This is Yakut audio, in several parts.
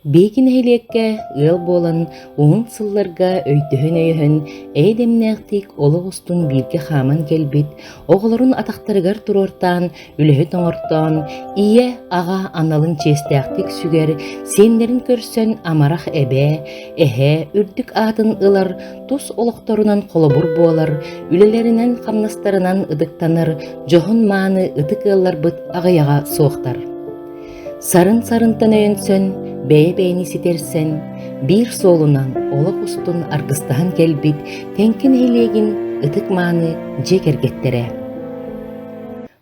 Биһиги нэһилиэккэ ыал буолан уһун сылларга өйдөһөн-өйөһөн, эйэ-дэмнээхтик олох устун бииргэ хааман кэлбит, оҕолорун атахтарыгар туруортаан, үлэһит оҥортоон, ийэ, аҕа аналын чиэстээхтик сүгэр, сиэннэрин көрсөн амарах эбээ, эһээ үрдүк аатын ылар, тус олохторунан холобур буолар, үлэлэринэн-хамнастарынан ытыктанар дьоһун-мааны ытык ыалларбыт аҕыйаҕа суохтар. Сарын-сарынтан өйөнсөн, бэйэ-бэйэни ситэрсэн, биир суолунан олох устун аргыстаһан кэлбит Тэҥкэ нэһилиэгин ытык-мааны дьиэ кэргэттэрэ.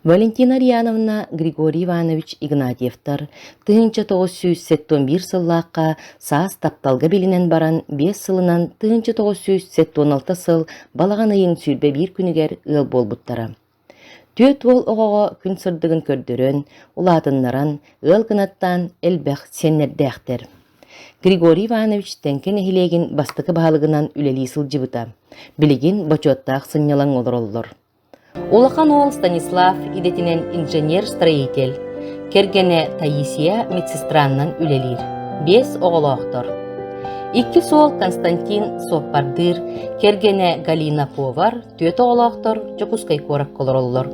Валентина Ариановна Григорий Иванович Игнатьевтар 1971 сыллаахха саас тапталга билинэн баран биэс сылынан 1976 сыл балаҕан ыйын 21 күнүгэр ыал буолбуттара. Түөрт уол оҕоҕо күн сырдыгын көрдөрөн, улаатыннаран, ыал гынаттаан элбэх сиэннэрдээхтэр. Григорий Иванович Тэҥкэ нэһилиэгин бастакы баһылыгынан үлэлии сылдьыбыта. Билигин бочуоттаах сынньалаҥ олороллор. Улахан уол Станислав идэтинэн инженер-строитель, кэргэнэ Таисия медсестраннан үлэлиир. Биэс оҕолоохтор. Иккис уол Константин суоппардыыр, кэргэнэ Галина повар, Түөрт оҕолоохтор Дьокуускай куоракка олороллор.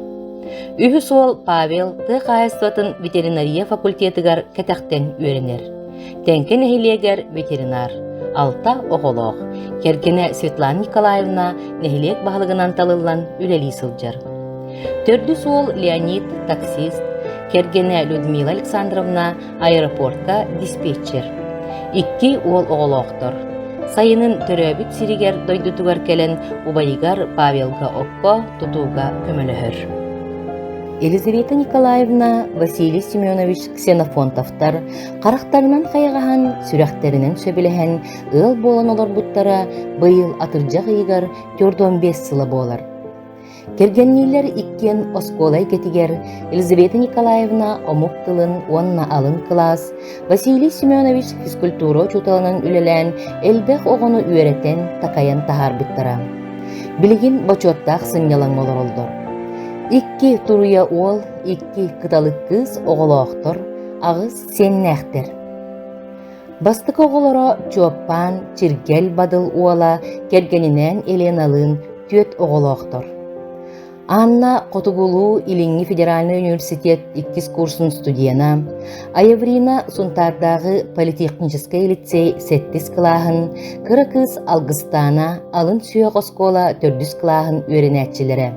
Үһүс уол Павел тыа хаһаайыстыбатын ветеринария факультетыгар кэтэхтэн үөрэнэр. Тэҥкэ нэһилиэгэр ветеринар, алта оҕолоох. Кэргэнэ Светлана Николаевна нэһилиэк баһылыгынан талыллан үлэлии сылдьар. Төрдүс уол Леонид таксист, кэргэнэ Людмила Александровна аэропортка диспетчер. Икки уол оҕолоохтор. Сайынын төрөөбүт сиригэр дойдутугар кэлэн убайыгар Павелга окко, тутууга көмөлөһөр. Елизавета Николаевна, Василий Семенович Ксенофонтовтар харахтарынан хайҕаһан, сүрэхтэринэн сөбүлэһэн ыал буолан олорбуттара быйыл атырдьах ыйыгар 45 сыла буолар. Кэргэнниилэр иккиэн оскуола эйгэтигэр Елизавета Николаевна омук тылын уонна алын кылаас, Василий Семенович физкультура учууталынан үлэлээн элбэх оҕону үөрэтэн, такайан таһаарбыттара. Билигин бочуоттаах сынньалаҥҥа олороллор. Икки туруйа уол, икки кыталык кыыс оҕолоохтор, аҕыс сиэннээхтэр. Бастакы оҕолоро Чуоппаан Чиргэл Бадыл уола кэргэнинээн Еленалыын түөрт оҕолоохтор. Анна Хотугулуу-Илиҥҥи федеральнай университет иккис курсун студена, Аяврина Сунтаардааҕы политехническай лицей сэттис кылааһын, кыра кыыс Алгыстаана алын сүһүөх оскуола төрдүс кылааһын үөрэнээччилэрэ.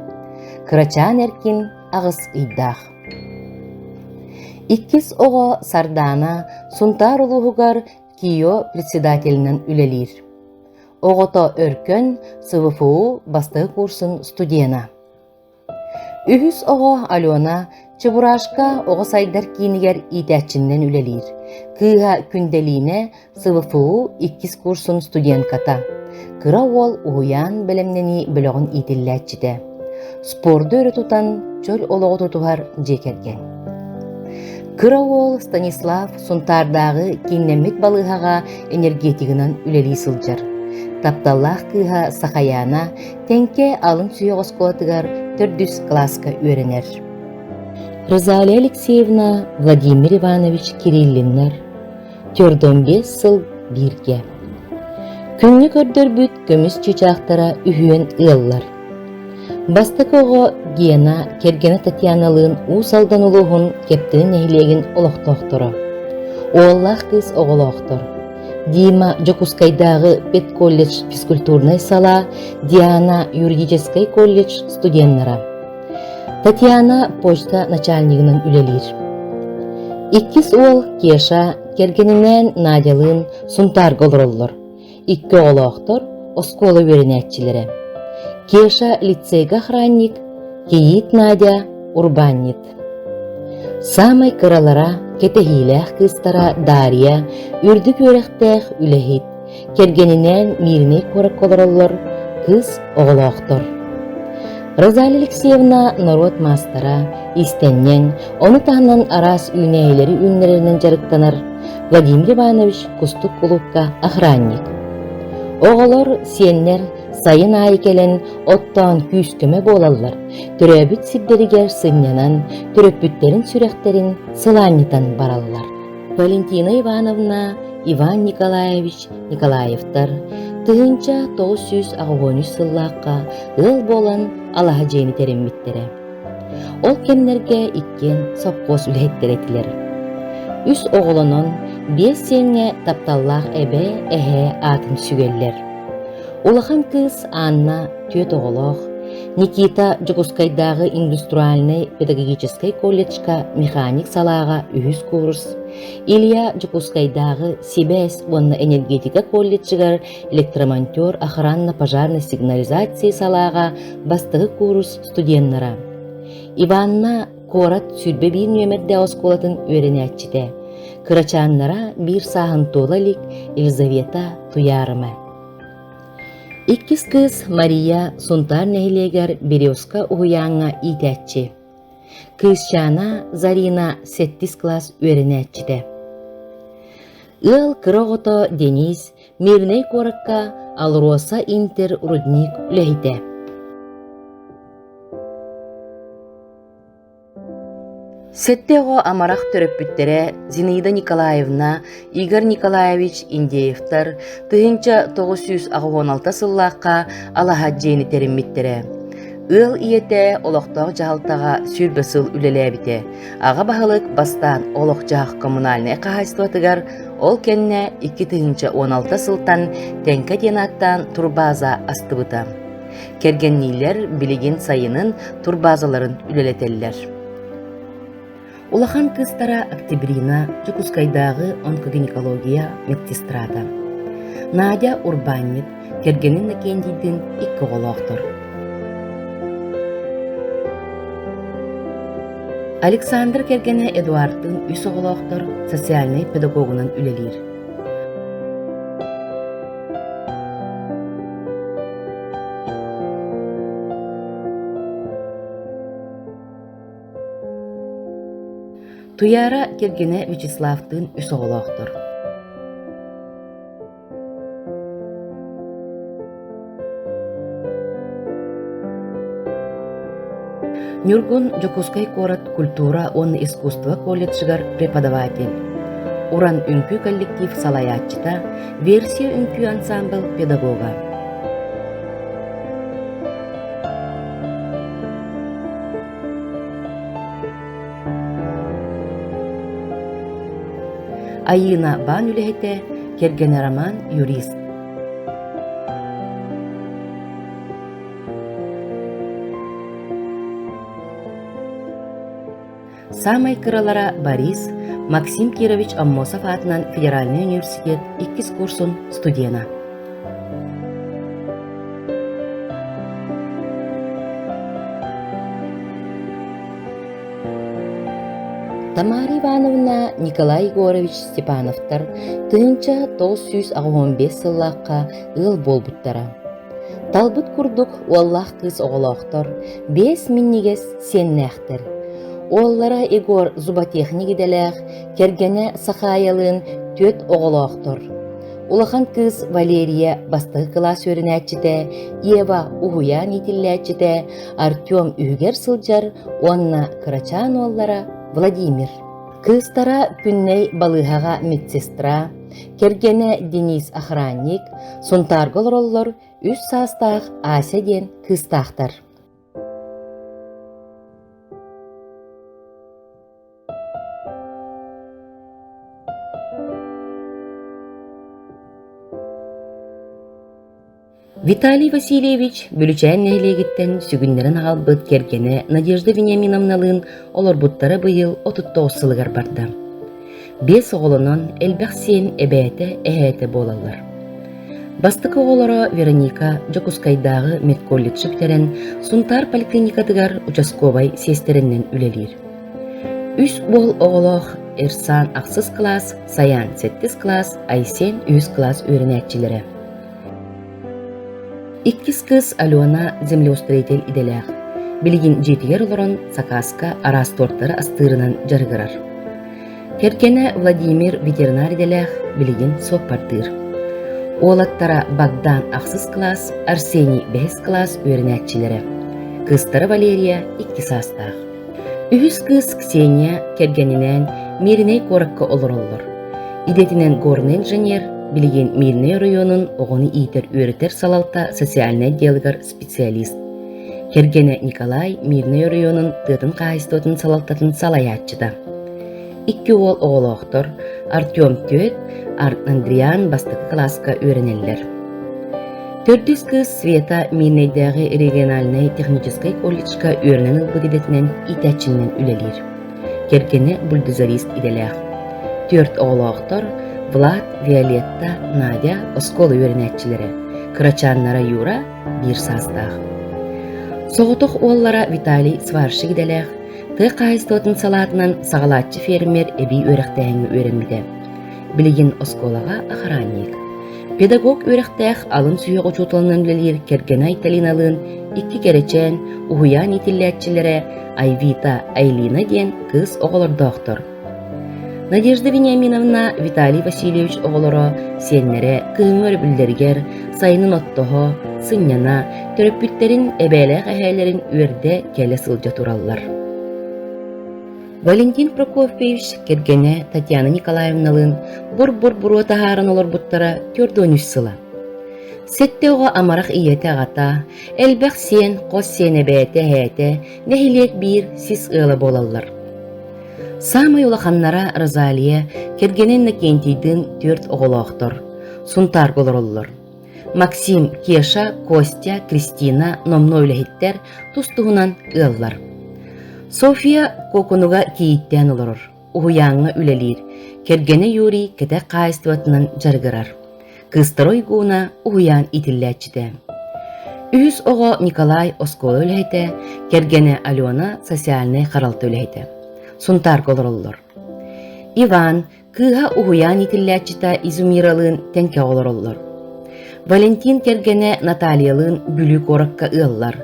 Кырачаан Эркин аҕыс ыйдаах. Иккис оҕо Сардаана Сунтаар улууһугар КИО председателинэн үлэлиир. Оҕото Өркөн СВФУ бастакы курсун студена. Үһүс оҕо Алена Чебурашка оҕо сайдар киинигэр иитээччинэн үлэлиир. Кыыһа Күндэлиинэ СВФУ иккис курсун студентката, кыра уол уһуйаан бэлэмнэнии бөлөҕүн иитиллээччитэ, спорду өрө тутан чөл олоҕу тутуһар дьиэ кэргэн. Кыра уол Станислав Сунтаардааҕы кииннэммит балыыһаҕа энергетигынан үлэлии сылдьар. Тапталлаах кыыһа Сахаяна Тэҥкэ алын сүһүөх оскуолатыгар төрдүс кылааска үөрэнэр. Розалия Алексеевна, Владимир Иванович Кириллиннар 45 сыл бииргэ. Күҥҥэ көрдөрбүт көмүс чыычаахтара үһүөн ыаллар. Бастакы оҕо Гена кэргэнэ Татьяналыын Уус Алдан улууһун Кэптини нэһилиэгин олохтоохторо. Уоллаах кыыс оҕолоохтор. Дима Дьокуускайдааҕы педколледж физкультурнай салаа, Диана юридическай колледж студеннара. Татьяна почта начальнигынан үлэлиир. Иккис уол Кеша кэргэнинээн Надялыын Сунтаарга олороллор. Икки оҕолоохтор, оскуола үөрэнээччилэрэ. Кеша лицейгэ охранник, кийиит Надя урбаанньыт. Саамай кыралара, кэтэһиилээх кыыстара Дарья үрдүк үөрэхтээх үлэһит, Кэргэнинээн Мииринэй куоракка олороллор, кыыс оҕолоохтор. Розалия Алексеевна норуот маастара, иистэнньэҥ, ону таһынан араас үүнээйилэри үүннэрэринэн дьарыктанар Владимир Иванович Кустук кулуупка охранник. Оҕолор, сиэннэр сайын аайы кэлэн оттоон күүс-көмө буолаллар, төрөөбүт сирдэригэр сынньанан, төрөппүттэрин сүрэхтэрин сылаанньытан бараллар. Валентина Ивановна. Иван Николаевич Николаевтар 1983 сыллаахха ыал буолан алаһа дьиэни тэриммиттэрэ. Ол кэмнэргэ иккиэн сопхуос үлэһиттэрэ этилэр. Үс оҕолонон, биэс сиэҥҥэ тапталлаах эбээ, эһээ аатын сүгэллэр. Улахан кыыс Анна түөрт оҕолоох, Никита Дьокуускайдааҕы индустриальнай педагогическай колледжка механик салааҕа үһүс курс, Илья Дьокуускайдааҕы сибээс уонна энергетика колледжыгар электромонтер охранно-пожарной сигнализации салааҕа бастакы курс студеннара. Иванна куорат 21 нүөмэрдээх оскуолатын үөрэнээччитэ, кырачааннара биир сааһын туола илик Елизавета Туйаарыма. Иккис кыыс Мария Сунтаар нэһилиэгэр Березка уһуйааҥҥа иитээччи. Кыысчаана Зарина сэттис кылаас үөрэнээччитэ. Ыал кыра оҕото Денис Мирнэй куоракка Алроса Интер рудник үлэһитэ. Сэттэ оҕо амарах төрөппүттэрэ Зинаида Николаевна, Игорь Николаевич Индеевтар 1986 сыллаахха алаһа дьиэни тэриммиттэрэ. Ыал ийэтэ олохтоох дьаһалтаҕа 20 сыл үлэлээбитэ. Аҕа баһылык бастаан олох-дьаһах коммунальнай хаһаайыстыбатыгар, ол кэннэ 2016 сылтан Тэҥкэ диэн ааттаан турбааза астыбыта. Кэргэнниилэр билигин сайынын турбаазаларын үлэлэтэллэр. Улахан кыыстара Октябрина Дьокуускайдааҕы онкогинекология медсестрата. Надя урбаанньыт, кэргэнин Накендийдин икки оҕолоохтор. Александр кэргэнэ Эдуардтыын үс оҕолоохтор, социальнай педагогунан үлэлиир. Туйаара кэргэнэ Вячеславтыын үс оҕолоохтор. Ньургун Дьокуускай куорат культура уонна искусство колледжыгар преподаватель, Уран үҥкүү коллектив салайааччыта, Версия үҥкүү ансаамбыл педагога. Айыына баан үлэһитэ, кэргэнэ Роман юрист. Саамай кыралара Борис Максим Кирович Аммосов аатынан федеральнай университет иккис курсун студена. Тамара Ивановна Николай Егорович Степановтар 1985 сыллаахха ыал буолбуттара. Талбыт курдук уоллаах кыыс оҕолоохтор, биэс минньигэс сиэннээхтэр. Уоллара Егор зуботехник идэлээх, кэргэнэ Сахаайалыын түөрт оҕолоохтор. Улахан кыыс Валерия бастакы кылаас үөрэнээччитэ, Ева уһуйаан иитиллээччитэ, Артем үһүгэр сылдьар уонна кырачаан уоллара Владимир. Кыыстара Күннэй балыыһаҕа медсестра, кэргэнэ Денис охранник, Сунтаарга олороллор, үс саастаах Ася диэн кыыстаахтар. Виталий Васильевич Бүлүчээн нэһилиэгиттэн сүгүннэрэн аҕалбыт кэргэнэ Надежда Вениаминовналыын олорбуттара быйыл 39 сылыгар барда. Биэс оҕолонон элбэх сиэн эбээтэ, эһээтэ буолаллар. Бастакы оҕолоро Вероника Дьокуускайдааҕы медколледжы бүтэрэн Сунтаар поликлиникатыгар участковай сиэстэрэннэн үлэлиир. Үс уол оҕолоох Эрсан ахсыс кылаас, Сайаан сэттис кылаас, Айсен үһүс кылаас үөрэнээччилэрэ. Иккис кыыс Алена землеустроитель идэлээх. Билигин дьиэтигэр олорон сакааска араас туортары астыырынан дьарыгырар. Кэргэнэ Владимир ветеринар идэлээх, билигин суоппардыыр. Уолаттара Богдан ахсыс кылаас, Арсений бэһис кылаас үөрэнээччилэрэ. Кыыстара Валерия икки саастаах. Үһүс кыыс Ксения кэргэнинээн Мииринэй куоракка олороллор. Идэтинэн горнай инженер, билигин Мирнэй оройуонун оҕону иитэр-үөрэтэр салалта социальнай отделыгар специалист. Кэргэнэ Николай Мирнэй оройуонун тыатын хаһаайыстыбатын салалтатын салайааччыта. Икки уол оҕолоохтор, Артем түөрт, Андриан бастакы кылааска үөрэнэллэр. Төрдүс кыыс Света Мирнэйдээҕи региональнай техническай колледжка үөрэнэн ылбыт идэтинэн иитээччинэн үлэлиир. Кэргэнэ бульдозерист идэлээх. Түөрт оҕолоохтор Влад, Виолетта, Надя оскуола үөрэнээччилэрэ, кырачааннара Юра биир саастаах. Соҕотох уоллара Виталий сварщик идэлээх, тыа хаһаайыстыбатын салаатынан саҕалааччы фермер эбии үөрэхтээһиҥҥэ үөрэммитэ. Билигин оскуолаҕа охранник. Педагог үөрэхтээх алын сүһүөх учууталынан үлэлиир кэргэнэ Айталиналыын икки кэрэчээн, уһуйаан иитиллээччилэрэ Айвита, Айлина диэн кыыс оҕолордоохтор. Надежда Вениаминовна, Виталий Васильевич оҕолоро, сиэннэрэ кыһыҥҥы өрөбүллэригэр сайынын оттоһо, сынньана, төрөппүттэрин, эбээлээх эһээлэрин үөрдэ кэлэ сылдьа тураллар. Валентин Прокопьевич кэргэнэ Татьяна Николаевналыын бур-бур буруо таһааран олорбуттара 43 сыла. Сэттэ оҕо амарах ийэтэ-аҕата, элбэх сиэн, хос сиэн эбээтэ-эһээтэ, нэһилиэк биир сис ыала буолаллар. Саамай улаханнара Розалия кэргэнэ Иннокентийдыын түөрт оҕолоохтор, Сунтаарга олороллор. Максим, Кеша, Костя, Кристина номнуо үлэһиттэр, тус-туһунан ыаллар. Софья Куокунуга кийииттээн олорор, уһуйааҥҥа үлэлиир, кэргэнэ Юрий кэтэх хаһаайыстыбатынан дьарыгырар. Кыыстара Уйгууна уһуйаан иитиллээччитэ. Үһүс оҕо Николай оскуола үлэһитэ, кэргэнэ Алена социальнай харалта үлэһитэ. Сунтаарга олороллор. Иван кыыһа уһуйаан иитиллээччитэ Изумиралыын тэҥкэ олороллор. Валентин кэргэнэ Натальялыын Бүлүү куоракка ыаллар.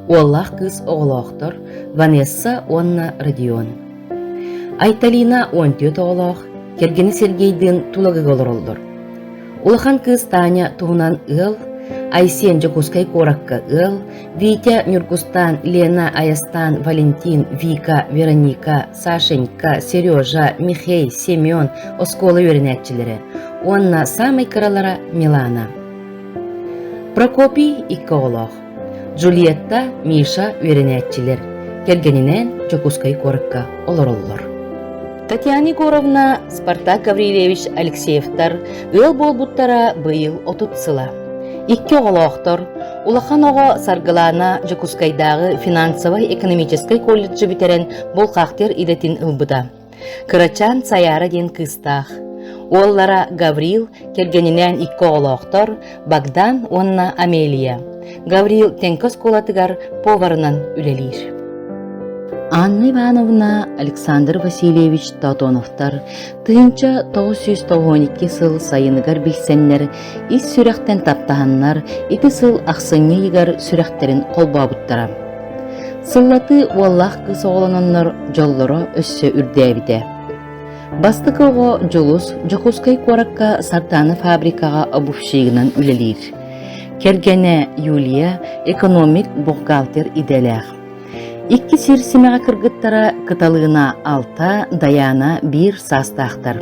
Уоллаах кыыс оҕолоохтор Ванесса уонна Родион. Айталина 14 оҕолоох, кэргэнэ Сергейдыын Тулагыга олороллор. Улахан кыыс Таня туһунан ыал, Айсен Дьокуускай куоракка ыал, Витя Ньургустаан, Лена Айастаан, Валентин, Вика, Вероника, Сашенька, Сережа, Михей, Семен оскуола үөрэнээччилэрэ уонна саамай кыралара Милана. Прокопий икки оҕолоох. Джульетта, Миша үөрэнээччилэр, кэргэнинээн Дьокуускай куоракка олороллор. Татьяна Егоровна, Спартак Гаврильевич Алексеевтар ыал буолбуттара быйыл 30 сыла. Икки оҕолоохтор, улахан оҕо Саргылаана Дьокуускайдааҕы финансовай-экономическай колледжы бүтэрэн булхахтыыр идэтин ылбыта. Кырачаан Сайаара диэн кыыстаах. Уоллара Гаврил кэргэнинээн икки оҕолоохтор Богдан уонна Амелия. Гаврил Тэҥкэ оскуолатыгар поварынан үлэлиир. Анна Ивановна, Александр Васильевич Тотоновтар 1992 сыл сайыныгар билсэннэр, ис сүрэхтэн таптаһаннар ити сыл ахсынньы ыйыгар сүрэхтэрин холбообуттара. Сыллатыы уоллаах кыыс оҕолононнор дьоллоро өссө үрдээбитэ. Бастакы оҕо Дьулус Дьокуускай куоракка Сардаана фабрикаҕа обувщигынан үлэлиир. Кэргэнэ Юлия экономик-бухгалтер идэлээх. Икки сир симэҕэ кыргыттара Кыталыына алта, Дайаана биир саастаахтар.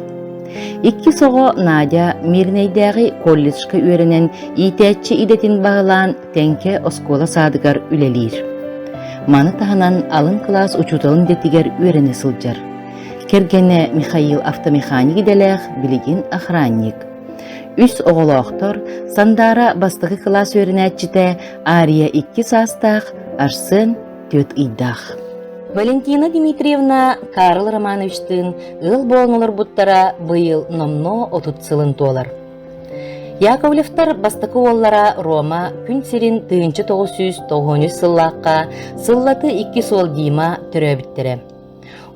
Иккис оҕо Надя Мирнэйдээҕи колледжка үөрэнэн иитээччи идэтин баһылаан Тэҥкэ оскуола саадыгар үлэлиир. Маны таһынан алын кылаас учууталын идэтигэр үөрэнэ сылдьар. Кэргэнэ Михаил автомеханик идэлээх, билигин охранник. Үс оҕолоохтор, Сандаара бастакы кылаас үөрэнээччитэ, Ария икки саастаах, Арсен түөрт ыйдаах. Валентина Дмитриевна Карл Романовичтыын ыал буолан олорбуттара быйыл номнуо 30 сылын туолар. Яковлевтар бастакы уоллара Рома күн сирин 1993 сыллаахха сыллаты икки суол Дима төрөөбүттэрэ.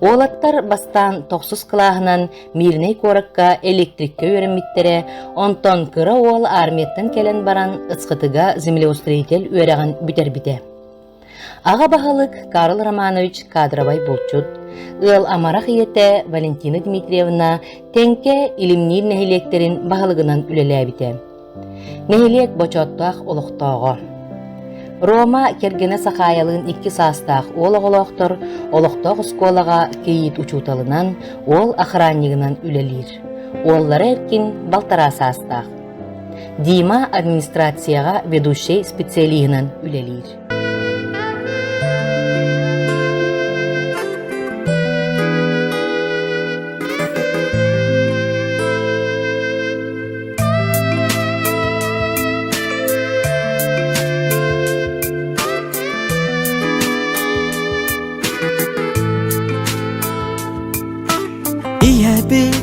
Уолаттар бастаан тохсус кылааһынан Мирнэй куоракка электриккэ үөрэммиттэрэ, онтон кыра уол армияттан кэлэн баран Ыцхытыга землеустроитель үөрэҕин бүтэрбитэ. Аҕа баһылык Карл Романович кадровай булчут, ыал амарах ийэтэ Валентина Дмитриевна Тэҥкэ Илимниир нэһилиэктэрин баһылыгынан үлэлээбитэ. Нэһилиэк бочуоттаах олохтооҕо. Рома кэргэнэ Сахаайалыын икки саастаах уол оҕолоохтор олохтоох оскуолаҕа кийиит учууталынан, уол охраннигынан үлэлиир. Уоллара Эркин балтараа саастаах. Дима администрацияҕа ведущай специалиһынан үлэлиир. Ийэбит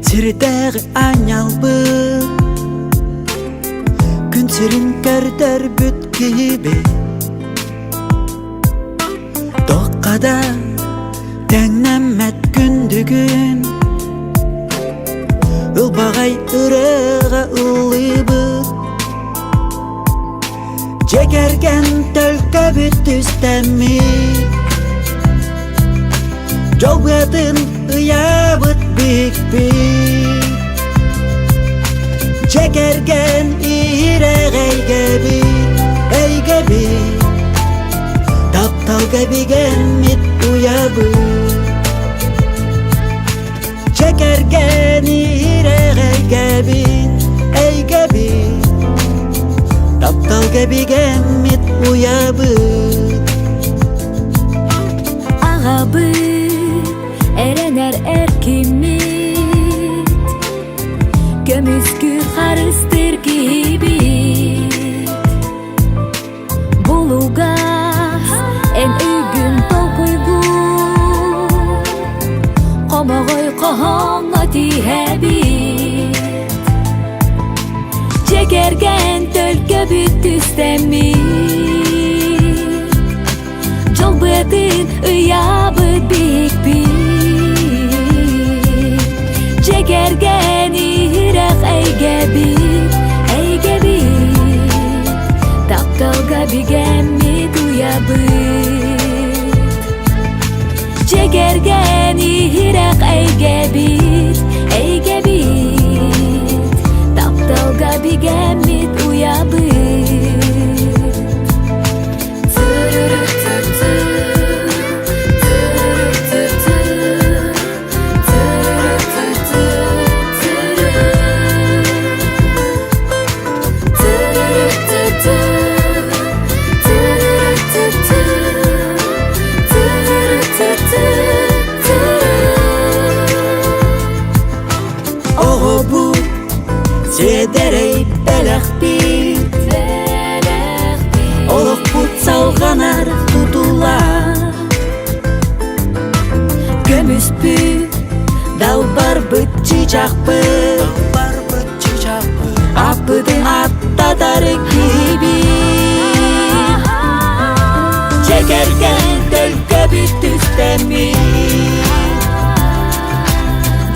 сирдээҕи аанньалбыт Күн сирин көрдөрбүт киһибит Туохха да тэҥнэммэт күндүгүн Ылбаҕай ырыаҕа ыллыыбыт Дьэ кэргэн төлкөбүт түстэммит Дьол быатын ыйаабыт биһикпит Дьэ кэргэн иһирэх эйгэбит, эйгэбит Тапталга бигэммит уйабыт Дьэ кэргэн иһирэх эйгэбит, эйгэбит Тапталга бигэммит уйабыт Аҕабыт эрэнэр эркиммит Көмүскүүр харыстыыр киһибит Булугас эн өйгүн толкуйгун Хомоҕой хоһооҥҥо тииһэбит Дьэ кэргэн төлкөбүт түстэммит Дьол быатын ыйаабыт биһикпит Дьэ кэргэн иһирэх эйгэбит, эйгэбит Тапталга бигэммит уйабыт Дьэ кэргэн иһирэх эйгэбит, эйгэбит Тапталга бигэммит уйабыт Оҕобут сиэдэрэй бэлэхпит Олохпут салҕанар тутула Көмүспүт далбарбыт чыычаахпыт Аппытын аттатар киһибит Дьэ кэргэн төлкөбүт түстэммит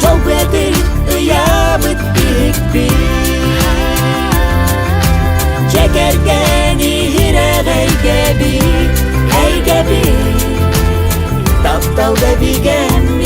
Дьол быатын ыйаабыт биһикпит Дьэ кэргэн иһирэх эйгэбит, эйгэбит Тапталга бигэммит.